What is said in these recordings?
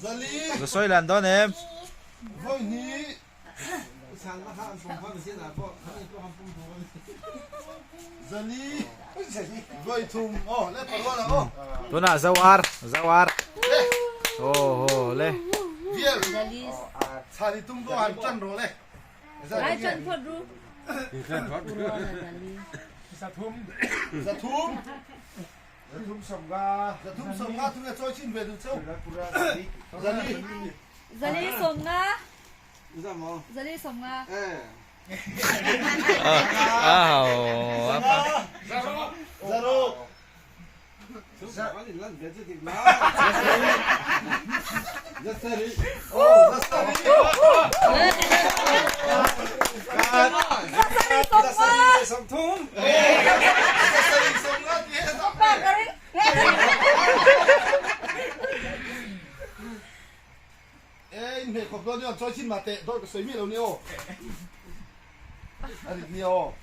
Zali. Za sawi lan dawn em? Vawi hnih. Zali. Vawi thum. Aw le parua la aw. Tunah zo ar, zo ar. Aw haw le. Vial. Chhani tum pawh han tan rawh le. Lai chan phawt ru. Zathum. Zathum. Zathum 50 thunge chawi chin ve duh cheu. Zali. Zali 50. Zali 50. Zaruk.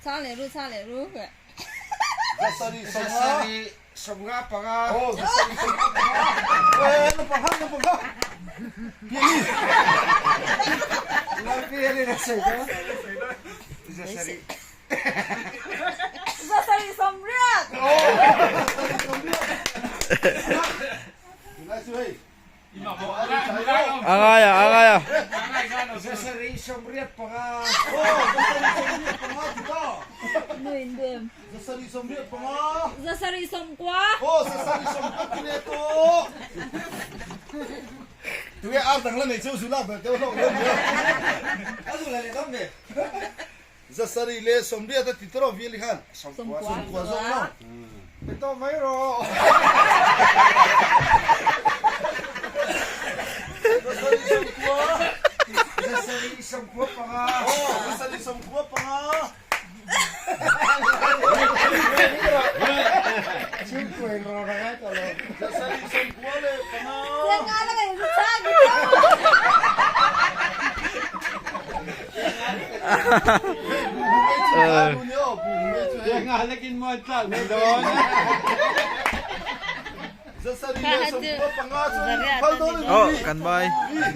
Chang leh ru, chang leh ru. 70. A ngai a, a ngai a. Aw kan vai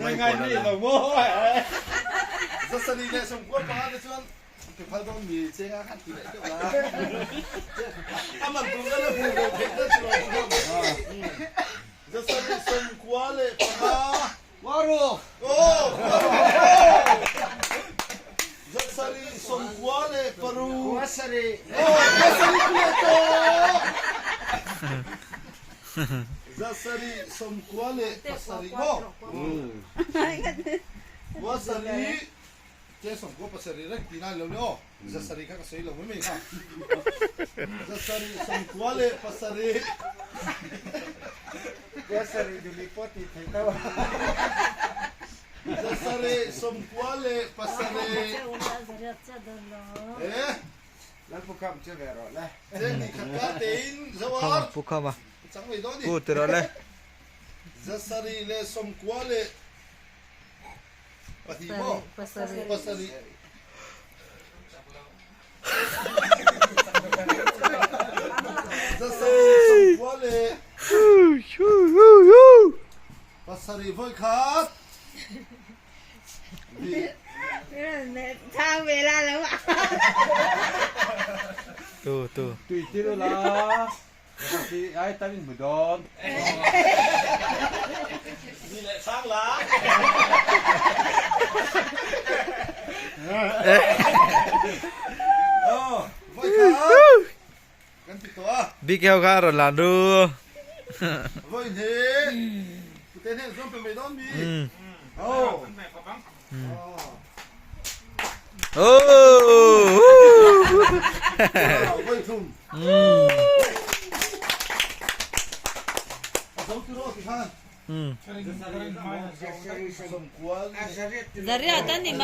vai pawl a lang. Pu kham a, pu ti rawh le. Tu tu. Big ho kha a rawn lan ru. Zariat a ni mai.